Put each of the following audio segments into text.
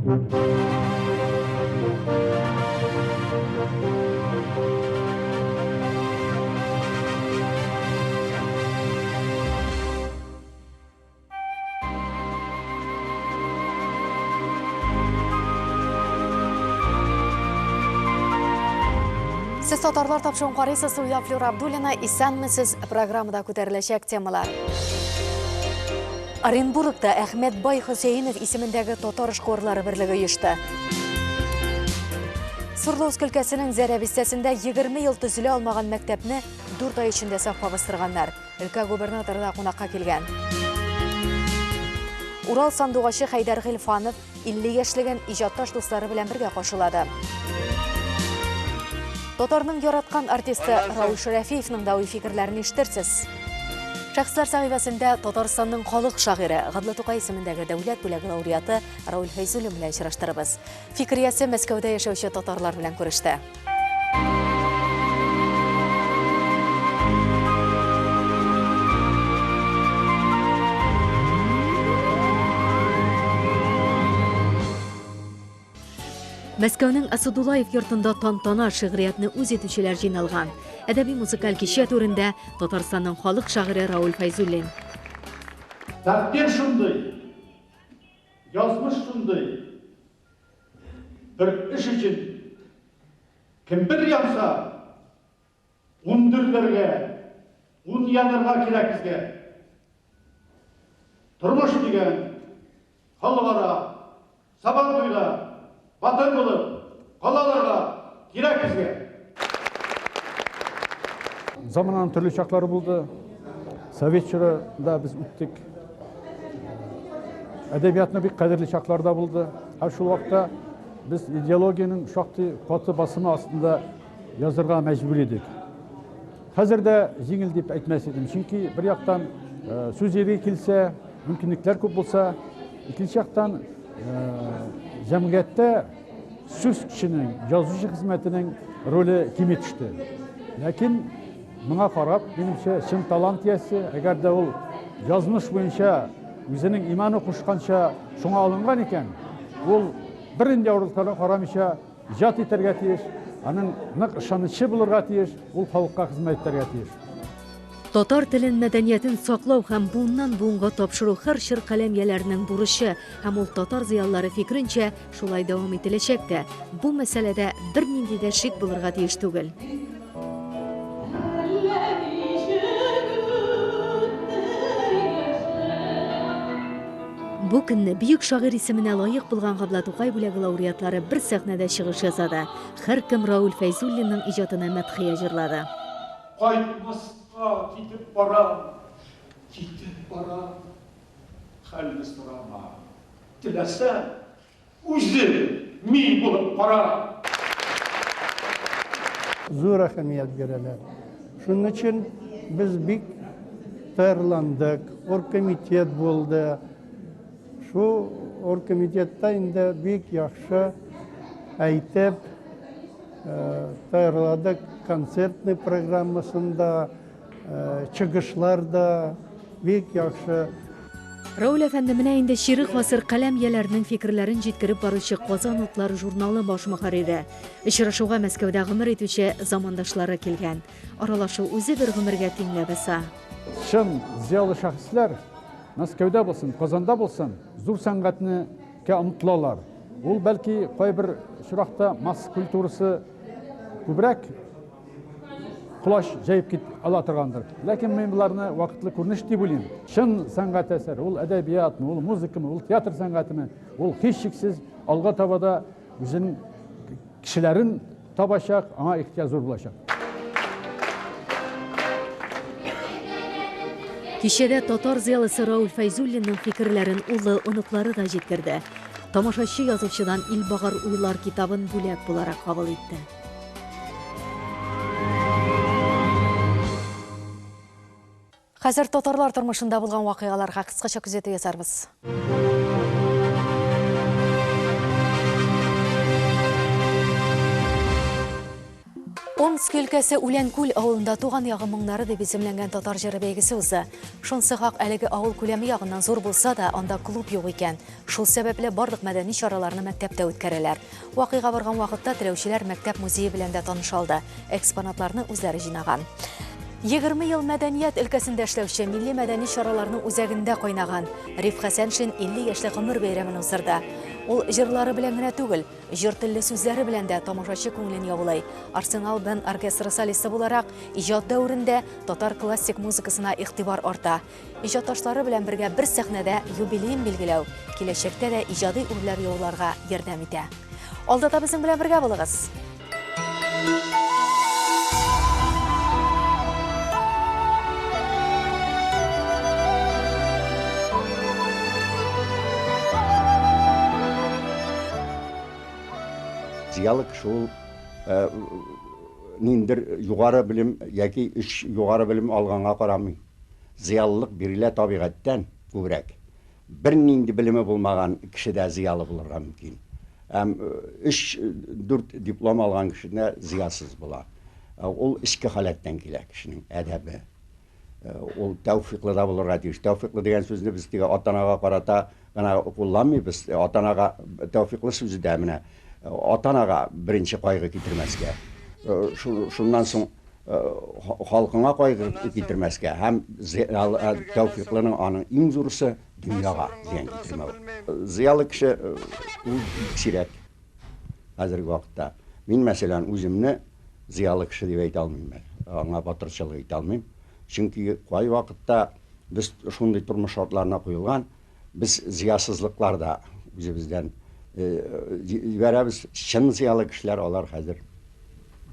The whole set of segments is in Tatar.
Сез татарлар тапшыруын карыйсыз, студия Флюра Абдуллина. Исәнмесез, программада күтәреләчәк темалар. Оренбургта Әхмәт бай Хөсәенов исемендәге татар эшкуарлары берлеге оешты. Свердловск өлкәсенең Зәрә бистәсендә 20 ел төзелә алмаган мәктәпне 4 ай эчендә сафка бастырганнар. Өлкә губернаторы да кунакка килгән. Урал сандугачы Хәйдәр Гыйльфанов 50 яшьлеген иҗатташ дуслары белән бергә каршылады. Татарның яраткан артисты Рауль Шәрәфиевның да уй-фикерләрен ишетерсез. Шәхесләр сәхифәсендә Татарстанның халык шагыйре, Габдулла Тукай исемендәге дәүләт бүләге лауреаты Рауль Фәйзуллин белән очраштырыбыз. Фикер иясе Мәскәүдә яшәүче татарлар белән күреште. Мәскәүнең Асадулаев йортында тантана шигъриятне үз итүчеләр җыйналган. Әдәби музыкаль кичә түрендә Татарстанның халык шагыйре Рауль Фәйзуллин. Тәкъдир шундый, язмыш шундый. Бер эш өчен кем бер янса, ун дөрләргә, ун янырга кирәк безгә. Тормыш дигән халыкара Сабантуйда батыр булып кала алырга кирәк безгә. Замананың төрле чаклары булды. Совет чорында без үттек. Әдәбиятның бик кадерле чаклары да булды. Һәм шул вакытта без идеологиянең шактый каты басымы астында язырга мәҗбүр идек. Хәзер дә җиңел дип әйтмәс идем, чөнки бер яктан сүз иреге килсә, мөмкинлекләр күп булса, икенче яктан җәмгыятьтә сүз көченең, язучы хезмәтенең роле кими төште. Ләкин моңа карап, минемчә, чын талант иясе, әгәр дә ул язмыш буенча үзенең иманы кушканча шуңа алынган икән, ул бернинди авырлыкларга карамыйча иҗат итәргә тиеш, аның нык ышанычы булырга тиеш, ул халыкка хезмәт итәргә тиеш. Татар телен, мәдәниятен саклау һәм буыннан-буынга тапшыру һәр чор каләм ияләренең бурычы һәм ул татар зыялылары фикеренчә, шулай дәвам ителәчәк тә. Бу мәсьәләдә бернинди дә шик булырга тиеш түгел. Бу көнне бөек шагыйрь исеменә лаек булган Габдулла Тукай бүләге лауреатлары бер сәхнәдә чыгыш ясады. Һәркем Рауль Фәйзуллинның иҗатына мәдхия җырлады. Кайтмаска китеп барам, китеп барам. Хәлне сорама. Теләсәң, Үзе мин булып кара! Зур әһәмият бирәләр. Шуның өчен без бик тәярландык, оргкомитет булды. Шул оргкомитетта инде бик яхшы әйтеп тәярладык концертный программасын да, Чыгышлар да бик яхшы. Рауль әфәнде менә инде чирек гасыр каләм ияләренең фикерләрен җиткереп баручы Казан утлары журналы баш мөхәррире. Очрашуга Мәскәүдә гомер итүче замандашлары килгән. Аралашу үзе бер гомергә тиң ләбаса. Чын зыялы шәхесләр Мәскәүдә булсын, Казанда булсын, зур сәнгатьнекә омтылалар. Ул, бәлки, кайбер очракта масса культурасы күбрәк колач җәеп кит ала торгандыр. Ләкин мин боларны вакытлы күренеш дип уйлыйм. Чын сәнгать әсәре, ул әдәбиятмы, ул музыкамы, ул театр сәнгатеме, ул һичшиксез алга таба да үзенең кешеләрен табачак, аңа ихтыяҗ зур булачак. Кичәдә татар зыялысы Рауль Фәйзуллинның фикерләрен улы, оныклары да җиткерде. Тамашачы язучыдан Илбагар уйлар китабын бүләк буларак кабул итте. Хәзер татарлар тормышында булган вакыйгаларга кыскача күзәтү ясарбыз. Омск өлкәсе Үләнкүл авылында Туган ягым моңнары дип исемләнгән татар җыры бәйгесе узды. Шунсы хак, әлеге авыл күләме ягыннан зур булса да, анда клуб юк икән. Шул сәбәпле барлык мәдәни чараларны мәктәптә үткәрәләр. Вакыйга барган вакытта теләүчеләр мәктәп музее белән дә таныша алды. Экспонатларны үзләре җыйнаган. 20 ел мәдәният өлкәсендә эшләүче милли мәдәни чараларның үзәгендә кайнаган Риф Хәсәншин 50 яшьлек гомер бәйрәмен уздырды. Ул җырлары белән генә түгел, җыр телле сүзләре белән дә тамашачы күңелен яулый. Арсенал бенд оркестры солисты буларак, иҗат дәверендә татар классик музыкасына игътибар арта. Иҗатташлары белән бергә бер сәхнәдә юбилеен билгеләү киләчәктә дә иҗади үрләр яуларга ярдәм итә. Алда да безнең белән бергә булыгыз! Зыялы кеше ул э, ниндер югары белем яки өч югары белем алганга карамый. Зыялылык бирелә табигатьтән күбрәк. Бернинди белеме булмаган кеше дә зыялы булырга мөмкин. Һәм өч, дүрт диплом алган кеше дә зыясыз була. Ул эчке халәттән килә кешенең әдәбе. Ул тәүфиклы да булырга тиеш. Тәүфиклы дигән сүзне без теге ата-анага карата гына кулланмыйбыз. Ата-анага тәүфиклы сүзе дә менә ата-анага беренче кайгы китермәскә. Шуннан соң халкыңа кайгы китермәскә һәм тәүфиклының аның иң зурысы дөньяга зыян китермәү. Зыялы кеше ул бик сирәк хәзерге вакытта. Мин, мәсәлән, үземне зыялы кеше дип әйтә алмыйм әле. Аңа батырчылык итә алмыйм. Чөнки кайвакытта без шундый тормыш шартларына куелган, без зыясызлыклар да үзебездән җибәрәбез. Чын зыялы кешеләр алар хәзер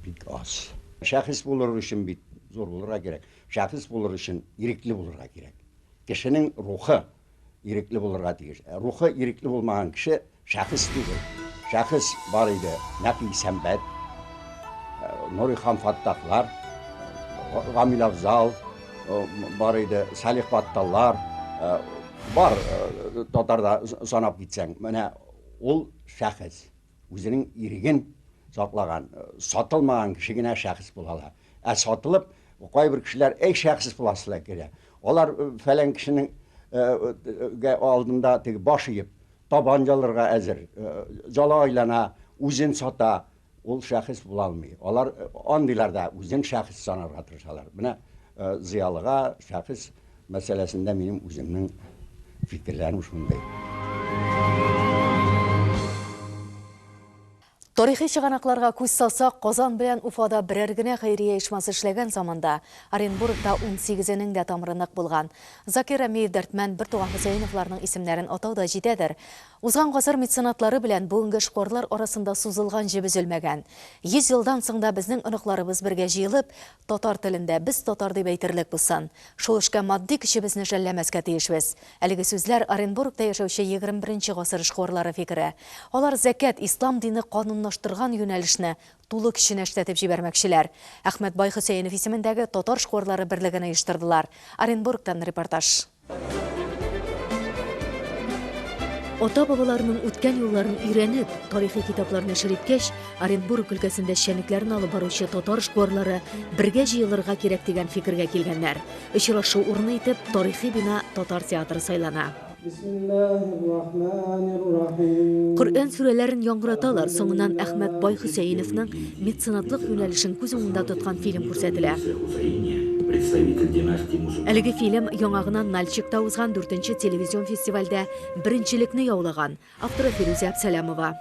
бик аз. Шәхес булыр өчен бит зур булырга кирәк. Шәхес булыр өчен ирекле булырга кирәк. Кешенең рухы ирекле булырга тиеш. Ә рухы ирекле булмаган кеше шәхес түгел. Шәхес бар иде Нәкый Исәнбәт, Нурихан Фаттахлар, Гамил Афзал, бар иде Салих Батталлар, бар татарда санап китсәң. Менә ул шәхес. Үзенең иреген саклаган, сатылмаган кеше генә шәхес була ала. Ә сатылып, кайбер кешеләр, әй, шәхес буласылар килә. Алар фәлән кешенең алдында теге баш иеп, табан ялырга әзер, җала айлана, үзен сата, ул шәхес була алмый. Алар андыйлар да үзен шәхес санарга тырышалар. Менә зыялыга шәхес мәсьәләсендә минем үземнең фикерләрем шундый. Тарихи чыганакларга күз салсак, Казан белән Уфада берәр генә хәйрия оешмасы эшләгән заманда Оренбургта унсигезенең дә тамыры нык булган. Закир Рәмиев, Дәрдмәнд, бертуган Хөсәеновларның исемнәрен атау да җитәдер. Узган гасыр меценатлары белән бүгенге эшкуарлар арасында сузылган җеп өзелмәгән. 100 елдан соң да безнең оныкларыбыз бергә җыелып, татар телендә без татар дип әйтерлек булсын. Шул эшкә матди көчебезне жәлләмәскә тиешбез. Әлеге сүзләр Оренбургта яшәүче 21 гасыр эшкуарлары фикере. Алар зәкят, ислам дине канунлаштырган юнәлешне тулы көченә эшләтеп җибәрмәкчеләр. Әхмәтбай Хөсәенов исемендәге татар эшкуарлары берлеген оештырдылар. Оренбургтан репортаж. Ата-бабаларының үткән юлларын өйрәнеп, тарихи китаплар нәшер иткәч, Оренбург өлкәсендә эшчәнлекләрен алып баручы татар эшкуарлары бергә җыелырга кирәк дигән фикергә килгәннәр. Очрашу урыны итеп тарихи бина Татар театры сайлана. Коръән сүрәләрен яңгыраталар, соңыннан Әхмәт бай Хөсәеновның меценатлык юнәлешен күз уңында тоткан фильм күрсәтелә. Әлеге фильм яңа гына Нальчикта узган дүртенче телевизион фестивальдә беренчелекне яулаган. Авторы Фирүзә Әпсәләмова.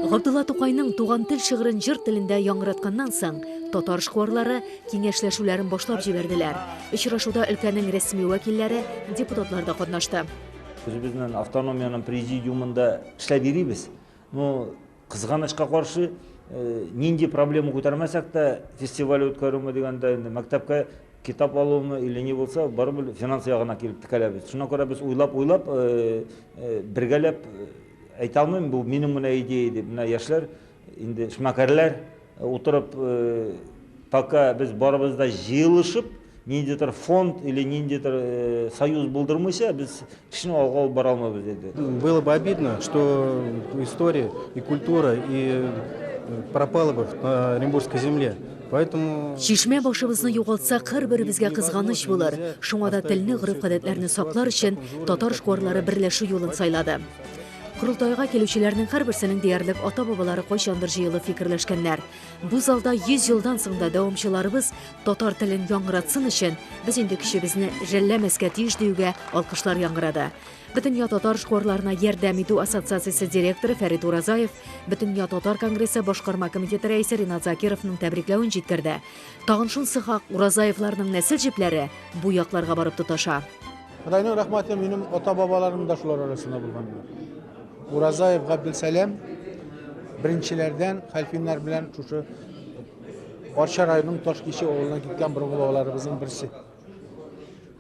Габдулла Тукайның Туган тел шигырен җыр телендә яңгыратканнан соң, татар эшкуарлары киңәшләшүләрен башлап җибәрделәр. Очрашуда өлкәнең рәсми вәкилләре, депутатлар да катнашты. Үзебезнең автономиянең президиумында эшләп йөрибез. Ну, кызганычка каршы, нинди проблема күтәрмәсәк тә, фестиваль үткәрүме дигәндә, инде мәктәпкә китап алуымы или ни булса, барыбер финанс ягына килеп текәләбез. Шуңа күрә без уйлап-уйлап, бергәләп әйтә алмыйм, бу минем генә идея дип. Менә яшьләр, инде эшмәкәрләр утырып, пока без барыбыз да җыелышып, ниндидер фонд или ниндидер э, союз булдырмыйча, без эшне алга алып бара алмыйбыз диде. Было бы обидно, что история и культура и э, пропала бы на Оренбургской земле. Поэтому... Чишмә башыбызны югалтсак, һәрберебезгә кызганыч булыр. Шуңа да телне, гореф-гадәтләрне саклар өчен татар эшкуарлары берләшү юлын сайлады. Корылтайга килүчеләрнең һәрберсенең диярлек ата-бабалары кайчандыр җыелып фикерләшкәннәр. Бу залда 100 елдан соң да дәвамчыларыбыз татар телен яңгыратсын өчен без инде көчебезне жәлләмәскә тиеш диюгә алкышлар яңгырады. Бөтендөнья татар эшкуарларына ярдәм итү ассоциациясе директоры Фәрит Уразаев Бөтендөнья татар конгрессы башкарма комитеты рәисе Ринат Закировның тәбрикләвен җиткерде. Тагын шунысы хак, Уразаевларның нәсел җепләре бу якларга барып тоташа. Ходайның рәхмәте, минем ата-бабаларым да шулар арасында булганнар. Уразаев Габделсәлам беренчеләрдән Хәлфиннәр белән шушы Арча районының Ташкиче авылыннан киткән борынгы бабаларыбызның берсе.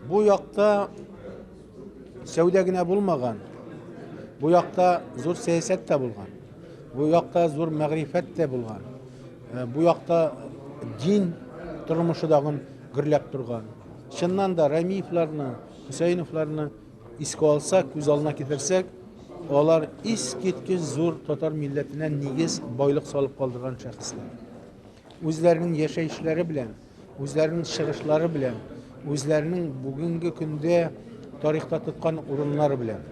Бу якта сәүдә генә булмаган, бу якта зур сәясәт тә булган, бу якта зур мәгърифәт тә булган, э, бу якта дин тормышы дагын гөрләп торган. Чыннан да Рәмиевларны, Хөсәеновларны искә алсак, күз алдына китерсәк, алар искиткеч зур татар милләтенә нигез, байлык салып калдырган шәхесләр. Үзләренең яшәешләре белән, үзләренең чыгышлары белән, үзләренең бүгенге көндә тарихта тоткан урыннары белән.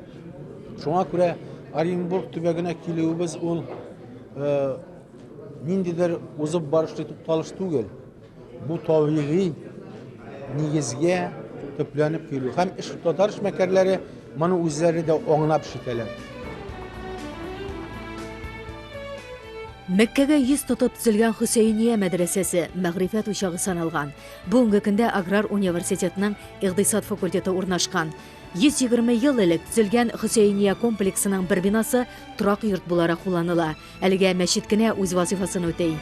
Шуңа күрә Оренбург төбәгенә килүебез ул э, ниндидер узып барышлы тукталыш түгел. Бу табигый нигезгә төпләнеп килү. Һәм эш татар эшмәкәрләре моны үзләре дә аңлап эш итәләр. Мәккәгә йөз тотып төзелгән Хөсәения мәдрәсәсе мәгърифәт учагы саналган. Бүгенге көндә аграр университетның икътисад факультеты урнашкан. 120 ел элек төзелгән Хөсәения комплексының бер бинасы торак йорт буларак кулланыла. Әлегә мәчет кенә үз вазыйфасын үти.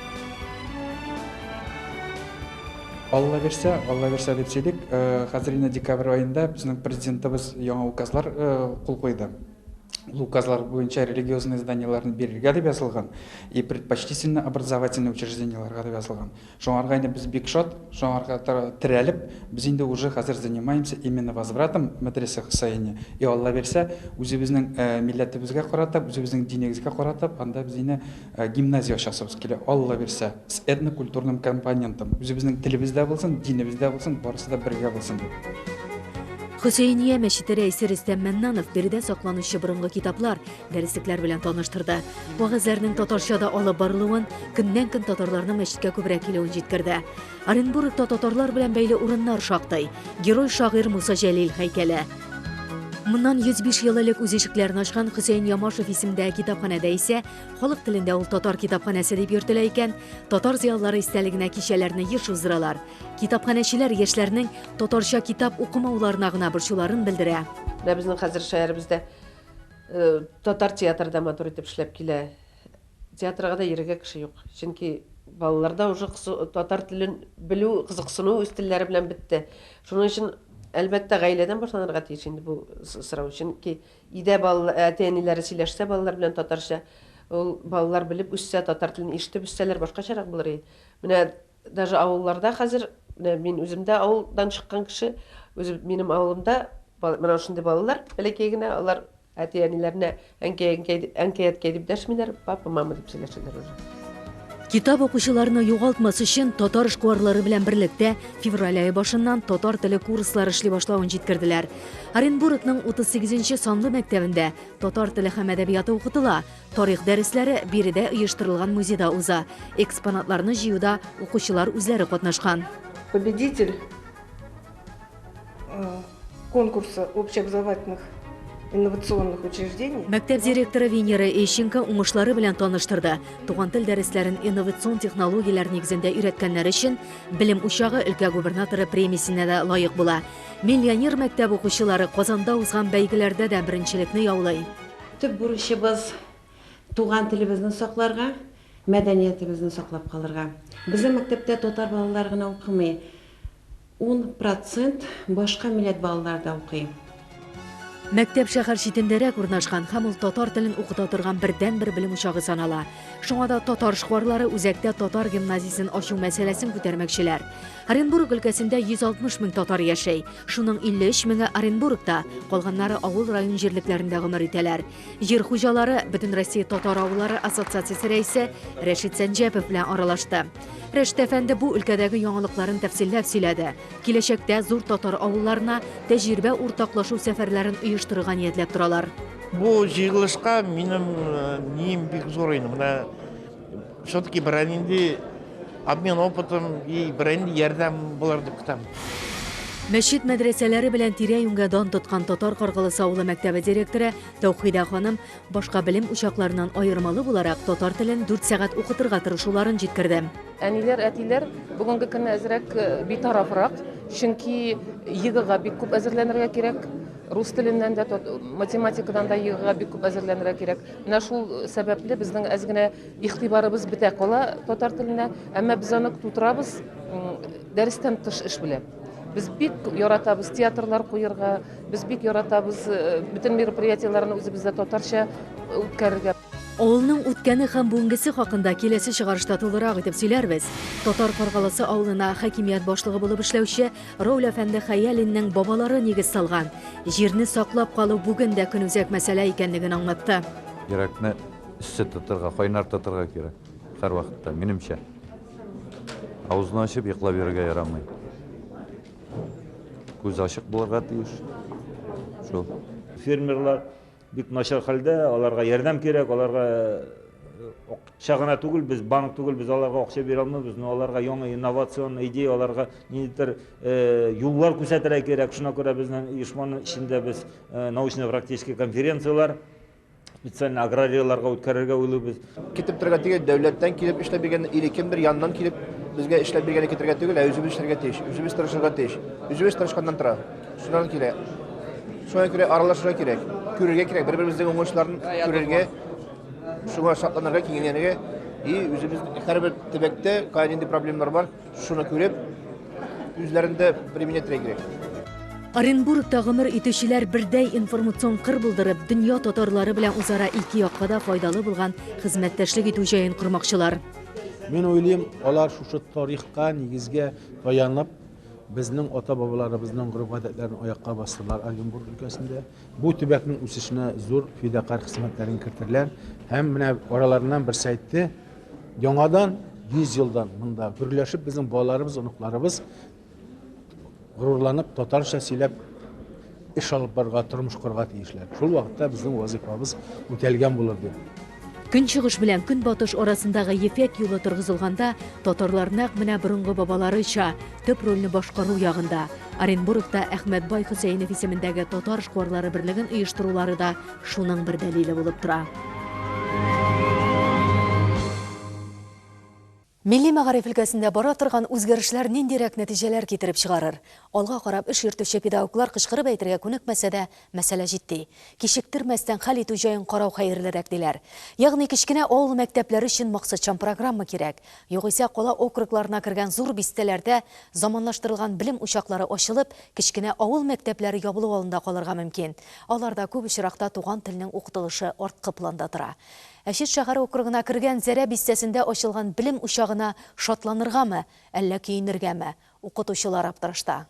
Алла бирсә, Алла бирсә дип сөйлик. Э, хәзер инде декабрь аенда безнең президентыбыз яңа указлар э, кул куйды. Ул указлар буенча религиозный зданиеләрне бирергә дип язылган и предпочтительно образовательный учреждениеләргә дип язылган. Шуңарга инде без бик шат, шуңарга терәлеп, без инде уже хәзер занимаемся именно возвратом мәдрәсә Хөсәения. И Алла бирсә, үзебезнең э, милләтебезгә каратып, үзебезнең динебезгә каратып, анда без инде э, гимназия ачасыбыз килә. Алла бирсә, с этнокультурным компонентом. Үзебезнең телебез дә булсын, динебез дә булсын, барысы да бергә булсын дип. Хөсәения мәчете рәисе Рөстәм Мәннанов биредә сакланучы борынгы китаплар, дәреслекләр белән таныштырды. Вәгазьләрнең татарча да алып барылуын, көннән-көн татарларның мәчеткә күбрәк килүен җиткерде. Оренбургта татарлар белән бәйле урыннар шактый. Герой шагыйрь Муса Җәлил һәйкәле. Моннан 105 ел элек үз ишекләрен ачкан Хөсәен Ямашев исемендәге китапханәдә исә халык телендә ул татар китапханәсе дип йөртелә икән, татар зыялылары истәлегенә кичәләрне еш уздыралар. Китапханәчеләр яшьләрнең татарча китап укымауларына гына борчуларын белдерә. Менә безнең хәзер шәһәребездә э, татар театры да матур итеп эшләп килә. Театрга да йөрергә кеше юк. Чөнки балаларда уже татар телен белү, кызыксыну үз телләре белән бетте. Шуның өчен, әлбәттә, гаиләдән башланырга тиеш инде бу сорау. Чөнки өйдә әти-әниләре сөйләшсә балалар белән татарча, ул балалар белеп үссә, татар телен ишетеп үссәләр, башкачарак булыр иде. Менә даже авылларда хәзер, менә мин үзем дә авылдан чыккан кеше, үзем минем авылымда менә шундый балалар бәләкәй генә, алар әти-әниләренә әнкәй, әнкәй, әнкәй, әткәй дип дәшмиләр, папа, мама дип сөйләшәләр уже. Китап укучыларны югалтмас өчен татар эшкуарлары белән берлектә февраль ае башыннан татар теле курслары эшли башлавын җиткерделәр. Оренбургның 38 санлы мәктәбендә татар теле һәм әдәбияты укытыла. Тарих дәресләре биредә оештырылган музейда уза. Экспонатларны җыюда укучылар үзләре катнашкан. Победитель э, конкурса общеобразовательных инновационных учреждений. Мәктәп директоры Венера Ищенко уңышлары белән таныштырды. Туган тел дәресләрен инновацион технологияләр нигезендә өйрәткәннәр өчен белем учагы өлкә губернаторы премиясенә дә лаек була. Миллионер мәктәп укучылары Казанда узган бәйгеләрдә дә беренчелекне яулый. Төп бурычыбыз туган телебезне сакларга, мәдәниятебезне саклап калырга. Безнең мәктәптә татар балалары гына укымый. 10 процент башка милләт балалары да укый. Мәктәп шәһәр читендәрәк урнашкан һәм ул татар телен укыта торган бердәнбер белем учагы санала. Шуңа да татар эшкуарлары үзәктә татар гимназиясен ачу мәсьәләсен күтәрмәкчеләр. Оренбург өлкәсендә 160 мең татар яшәй. Шуның 53 меңе Оренбургта, калганнары авыл район җирлекләрендә гомер итәләр. Җир хуҗалары Бөтенроссия татар авыллары ассоциациясе рәисе Рәшит Сәнҗәпов белән аралашты. Рәшит әфәнде бу өлкәдәге яңалыкларын тәфсилләп сөйләде. Киләчәктә зур татар авылларына тәҗрибә уртаклашу сәфәрләрен оештырырга ниятләп торалар. Бу җыелышка минем нием бик зур инде. Менә все-таки берәр нинди обмен опытом и берәр нинди ярдәм булыр дип көтәм. Мәчет мәдрәсәләре белән тирә-юньгә дан тоткан Татар Каргалысы авылы мәктәбе директоры Тәүхидә ханым башка белем учакларыннан аермалы буларак татар телен дүрт сәгать укытырга тырышуларын җиткерде. Әниләр, әтиләр бүгенге көнне әзрәк битарафрак, чөнки ЕГЭга бик күп әзерләнергә кирәк. Рус теленнән дә, математикадан да ЕГЭга бик күп әзерләнергә кирәк. Менә шул сәбәпле безнең әз генә игътибарыбыз бетә кала татар теленә, әмма без аны тутырабыз дәрестән тыш эш белән. Без бик яратабыз театрлар куерга, без бик яратабыз бөтен мероприятиеләрне үзебездә татарча үткәрергә. Авылның үткәне һәм бүгенгесе хакында киләсе чыгарышта тулырак итеп сөйләрбез. Татар Каргаласы авылына хакимият башлыгы булып эшләүче Рауль әфәнде Хәялиннең бабалары нигез салган. Җирне саклап калу бүген дә көнүзәк мәсьәлә икәнлеген аңлатты. Йөрәкне эссе тотырга, кайнар тотырга кирәк һәрвакытта, минемчә. Авызны ачып йоклап йөрергә ярамый. Күз ачык булырга тиеш. Шул. Фермерлар бик начар хәлдә, аларга ярдәм кирәк, аларга акча гына түгел, без банк түгел, без аларга акча бирә алмыйбыз, но аларга яңа инновацион идея, аларга ниндидер юллар күрсәтергә кирәк. Шуңа күрә безнең оешманың эчендә без научно-практический конференцияләр специально аграрийларга үткәрергә уйлыйбыз. Китеп торырга түгел, дәүләттән килеп эшләп биргән или кемдер яныннан килеп безгә эшләп биргәне китерергә түгел, ә үзебез эшләргә тиеш, үзебез тырышырга тиеш. Үзебез тырышканнан тора. Шуннан килә. Шуңа күрә аралашырга кирәк, күрергә кирәк, бер-беребезнең уңышларын күрергә, шуңа шатланырга, киңәнергә. И үзебез һәрбер төбәктә кая нинди проблемалар бар, шуны күреп, үзләрендә применять итәргә кирәк. Оренбургта гомер итүчеләр бердәй информацион кыр булдырып, дөнья татарлары белән үзара ике якка да файдалы булган хезмәттәшлек итү җаен кормакчылар. Мин уйлыйм, алар шушы тарихка, нигезгә таянып, безнең ата-бабаларыбызның гореф-гадәтләрен аякка бастырдылар Оренбург өлкәсендә. Бу төбәкнең үсешенә зур фидакарь хезмәтләрен кертерләр. Һәм менә араларыннан берсе әйтте, яңадан 100 елдан монда гөрләшеп безнең балаларыбыз, оныкларыбыз горурланып татарча сөйләп эш алып барырга, тормыш корырга тиешләр. Шул вакытта безнең вазифабыз үтәлгән булыр дип. Көнчыгыш белән көнбатыш арасындагы ефәк юлы торгызылганда, татарлар нәкъ менә борынгы бабаларыча төп рольне башкару ягында. Оренбургта Әхмәтбай Хөсәенов исемендәге татар эшкуарлары берлеген оештырулары да шуның бер дәлиле булып тора. Милли мәгариф өлкәсендә бара торган үзгәрешләр ниндирәк нәтиҗәләр китереп чыгарыр? Алга карап эш йөртүче педагоглар кычкырып әйтергә күнекмәсә дә, мәсьәлә җитди. Кичектермәстән хәл итү җаен карау хәерлерәк, диләр. Ягъни кечкенә авыл мәктәпләре өчен максатчан программа кирәк. Югыйсә кала округларына кергән зур бистәләрдә заманлаштырылган белем учаклары ачылып, кечкенә авыл мәктәпләре ябылу алдында калырга мөмкин. Аларда күп очракта туган телнең укытылышы арткы планда тора. Әчет шәһәре округына кергән Зәрә бистәсендә ачылган белем учагына шатланыргамы, әллә көенергәме? Укытучылар аптырашта.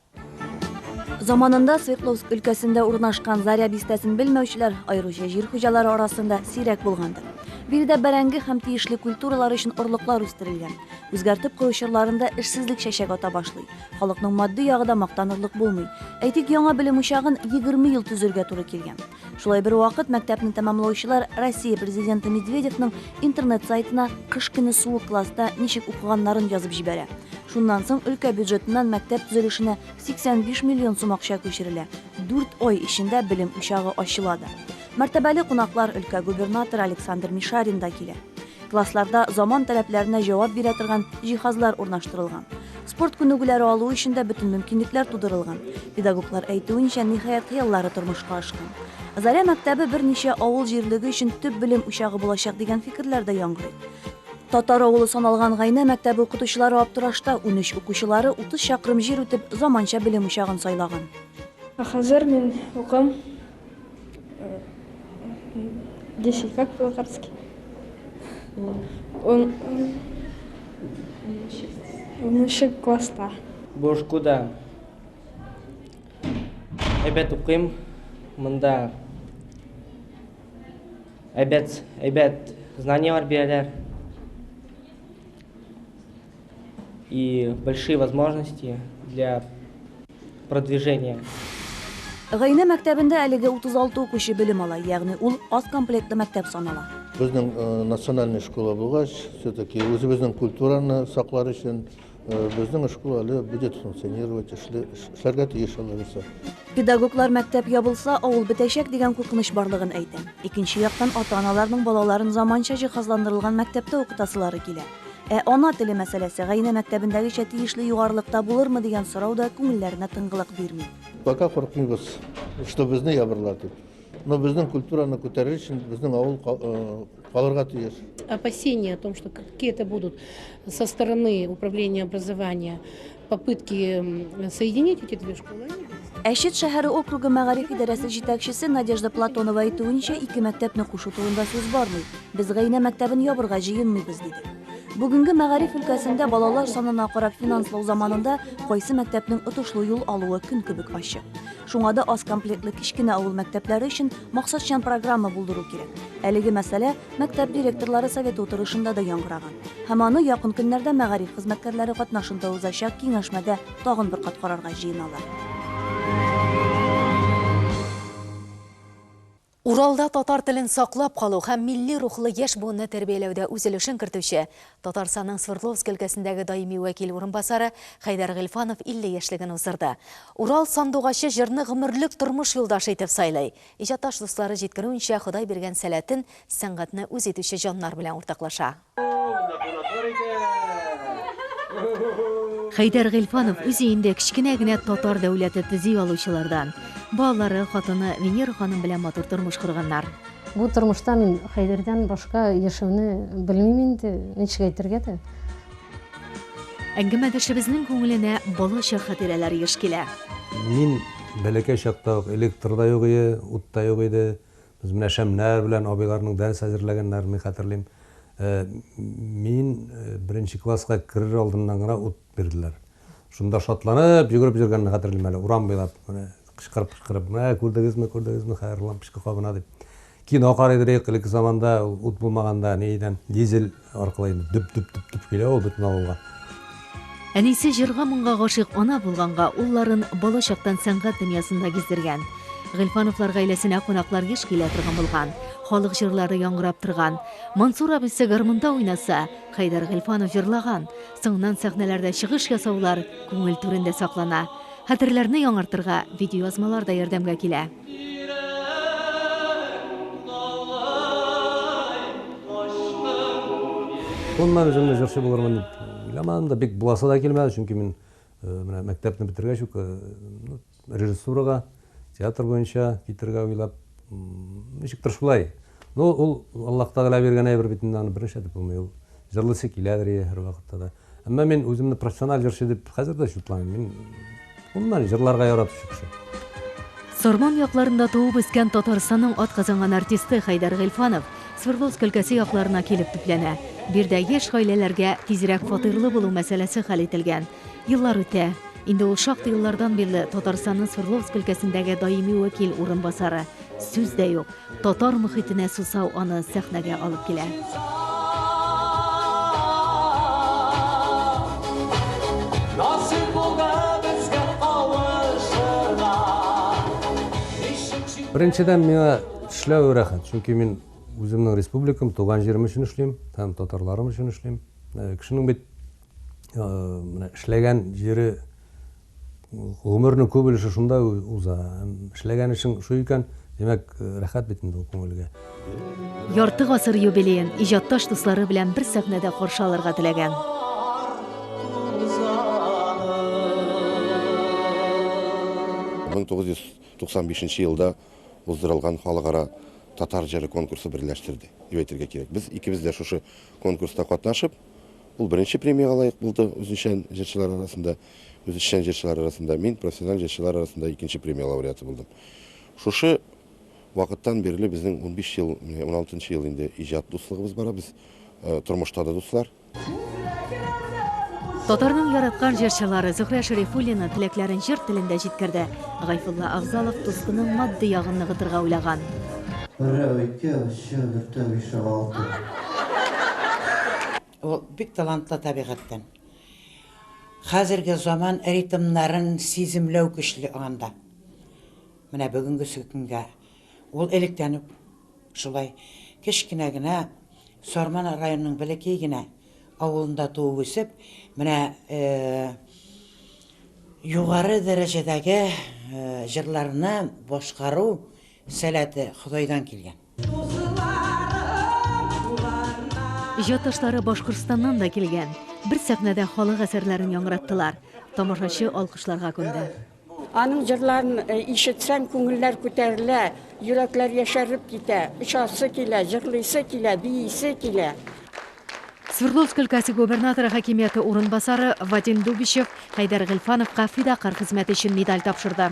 Заманында Свердловск өлкәсендә урнашкан Заря бистәсен белмәүчеләр, аеруча җир хуҗалары арасында сирәк булгандыр. Биредә бәрәңге һәм тиешле культуралар өчен орлыклар үстерелгән. Үзгәртеп кору чорларында эшсезлек чәчәк ата башлый. Халыкның матди ягы да мактанырлык булмый. Әйтик, яңа белем учагын 20 ел төзергә туры килгән. Шулай бер вакыт мәктәпне тәмамлаучылар Россия президенты Медведевның интернет сайтына кыш көне суык класста ничек укыганнарын язып җибәрә. Шуннан соң өлкә бюджетыннан мәктәп төзелешенә 85 миллион сум акча күчерелә. Дүрт ай эчендә белем учагы ачыла да. Мәртәбәле кунаклар өлкә губернаторы Александр Мишарин да килә. Классларда заман таләпләренә җавап бирә торган җиһазлар урнаштырылган. Спорт күнегүләре алу өчен дә бөтен мөмкинлекләр тудырылган. Педагоглар әйтүенчә, ниһаять хыяллары тормышка ашкан. Заря мәктәбе берничә авыл җирлеге өчен төп белем учагы булачак дигән фикерләр дә яңгырый. Татар авылы саналган Гайнә мәктәбе укытучылары аптырашта, 13 укучылары 30 чакрым җир үтеп, заманча белем учагын сайлаган. Ә хәзер мин укым. 10 как по-татарски? Ун, унынчы класста. Бу шкуда әйбәт укыйм. Монда әйбәт, әйбәт знанияләр бирәләр. И большие возможности для продвижения. Гайнә мәктәбендә әлеге 36 укучы белем ала, ягъни ул аз комплектлы мәктәп санала. Безнең национальный школа булгач, все-таки үзебезнең культураны саклар өчен безнең школа әле будет функционировать, эшләргә тиеш алайса. Педагоглар мәктәп ябылса, авыл бетәчәк дигән куркыныч барлыгын әйтә. Икенче яктан, ата-аналарның балаларын заманча җиһазландырылган мәктәптә укытасылары килә. Ә ана теле мәсьәләсе Гайнә мәктәбендәгечә тиешле югарылыкта булырмы дигән сорау да күңелләренә тынгылык бирми. Пока курыкмыйбыз, что безне ябырлар дип. Но безнең культураны күтәрер өчен безнең авыл калырга тиеш. Опасения о том, что какие-то будут со стороны управления образования попытки соединить эти две школы, они Әчет шәһәре округы мәгариф идарәсе җитәкчесе Надежда Платонова әйтүенчә, ике мәктәпне кушу турында сүз бармый. Без Гайнә мәктәбен ябырга җыенмыйбыз, диде. Бүгенге мәгариф өлкәсендә балалар санына карап финанслау заманында кайсы мәктәпнең отышлы юл алуы көн кебек ачык. Шуңа да аз комплектлы кечкенә авыл мәктәпләре өчен максатчан программа булдыру кирәк. Әлеге мәсьәлә мәктәп директорлары советы утырышында да яңгыраган. Һәм аны якын көннәрдә мәгариф хезмәткәрләре катнашында узачак киңәшмәдә тагын бер кат карарга җыеналар. Уралда татар телен саклап калу һәм милли рухлы яшь буынны тәрбияләүдә үз өлешен кертүче Татарстанның Свердловск өлкәсендәге даими вәкил урынбасары Хәйдәр Гыйльфанов 50 яшьлеген уздырды. Урал сандугачы җырны гомерлек тормыш юлдашы итеп сайлый. Иҗатташ дуслары җиткерүенчә, Ходай биргән сәләтен сәнгатьне үз итүче җаннар белән уртаклаша. Хәйдәр Гыйльфанов үз өендә кечкенә генә татар дәүләте төзи алучылардан. Балалары, хатыны Венера ханым белән матур тормыш корганнар. Бу тормышта мин Хәйдәрдән башка яшәүне белмим инде, ничек әйтергә дә. Әңгәмәдәшебезнең күңеленә балачак хатирәләре еш килә. Мин бәләкәй чакта ук электр да юк иде, ут та юк иде. Без менә шәмнәр белән абыйларның дәрес әзерләгәннәрен мин хәтерлим. Мин беренче класска керер алдыннан гына ут бирделәр. Шунда шатланып йөгереп йөргәнне хәтерлим әле, урам буйлап, менә кычкырып-кычкырып, менә күрдегезме, күрдегезме, хәер лампочка кабына дип. Кино карый идек элекке заманда, ут булмаганда, нидән, дизель аркылы инде дөп-дөп-дөп-дөп килә ул бөтен авылга. Әнисе җырга-моңга гашыйк ана булганга, улларын бала чактан сәнгать дөньясында гиздергән. Гыйльфановлар гаиләсенә кунаклар еш килә торган булган. Халык җырлары яңгырап торган. Мансур абыйсы гармунда уйнаса, Хәйдәр Гыйльфанов җырлаган. Соңыннан сәхнәләрдә чыгыш ясаулар күңел түрендә саклана. Хәтерләрне яңартырга видеоязмалар да ярдәмгә килә. Гомумән, үземне җырчы булырмын дип уйламадым да, бик буласы да килмәде, чөнки мин менә мәктәпне бетергәч үк режиссурага, театр буенча китергә уйлап, ничектер шулай. Ну, ул Аллаһ Тәгалә биргән әйбер бит инде, аны берничә дип булмый. Ул җырлыйсы киләдер ие һәрвакытта да. Әмма мин үземне профессиональ җырчы дип хәзер дә чутламыйм. Мин гомумән җырларга яратучы кеше. Сарман якларында туып үскән Татарстанның атказанган артисты Хәйдәр Гыйльфанов Свердловск өлкәсе якларына килеп төпләнә. Биредә яшь гаиләләргә тизрәк фатирлы булу мәсьәләсе хәл ителгән. Еллар үтә. Инде ул шактый еллардан бирле Татарстанның Свердловск өлкәсендәге даими вәкил урынбасары. Сүз дә юк, татар мохитенә сусау аны сәхнәгә алып килә. Беренчедән, миңа эшләү рәхәт, чөнки мин үземнең республикам, туган җирем өчен эшлим һәм татарларым өчен эшлим. Кешенең бит менә эшләгән җире гомернең күп өлеше шунда уза. Эшләгән эшең шу икән, димәк, рәхәт бит инде ул күңелгә. Ярты гасыр юбилеен иҗатташ дуслары белән бер сәхнәдә каршы алырга теләгән. 1995 елда уздырылган халыкара татар җыры конкурсы берләштерде, дип әйтергә кирәк. Без икебез дә шушы конкурста катнашып, ул беренче премиягә лаек булды үзешчән җырчылар арасында, үзешчән җырчылар арасында, мин профессиональ җырчылар арасында икенче премия лауреаты булдым. Шушы вакыттан бирле безнең 15 ел, менә 16 ел инде иҗат дуслыгыбыз бара. Без э, тормышта да дуслар. Татарның яраткан җырчылары Зөһрә Шәрифуллина теләкләрен җыр телендә җиткерде. Гайфулла Авзалов дустының матди ягын ныгытырга уйлаган. Берәү, икәү, өчәү, дүртәү, бишәү, алтау. Ул бик талантлы табигатьтән. Хәзерге заман ритмнарын сиземләү көчле анда. Менә бүгенгесе көнгә ул электән үк шулай кечкенә генә Сарман районының бәләкәй генә авылында туып үсеп, менә югары дәрәҗәдәге җырларны башкару сәләте Ходайдан килгән. Иҗатташлары Башкортстаннан да килгән. Бер сәхнәдә халык әсәрләрен яңгыраттылар. Тамашачы алкышларга күмде. Аның җырларын ишетсәң, күңелләр күтәрелә, йөрәкләр яшәреп китә, очасы килә, җырлыйсы килә, биисе килә. Свердловск өлкәсе губернаторы хакимияте урынбасары Вадим Дубичев Хәйдәр Гыйльфановка фидакарь хезмәте өчен медаль тапшырды.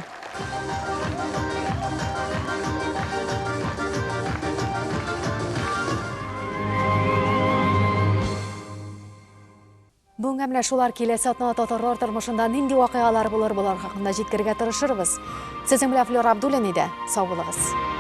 Бүгенгә менә шулар киләсе атнада татарлар тормышында нинди вакыйгалар булыр, болар хакында җиткерергә тырышырбыз. Сезнең белән Флера Абдуллин иде. Сау булыгыз.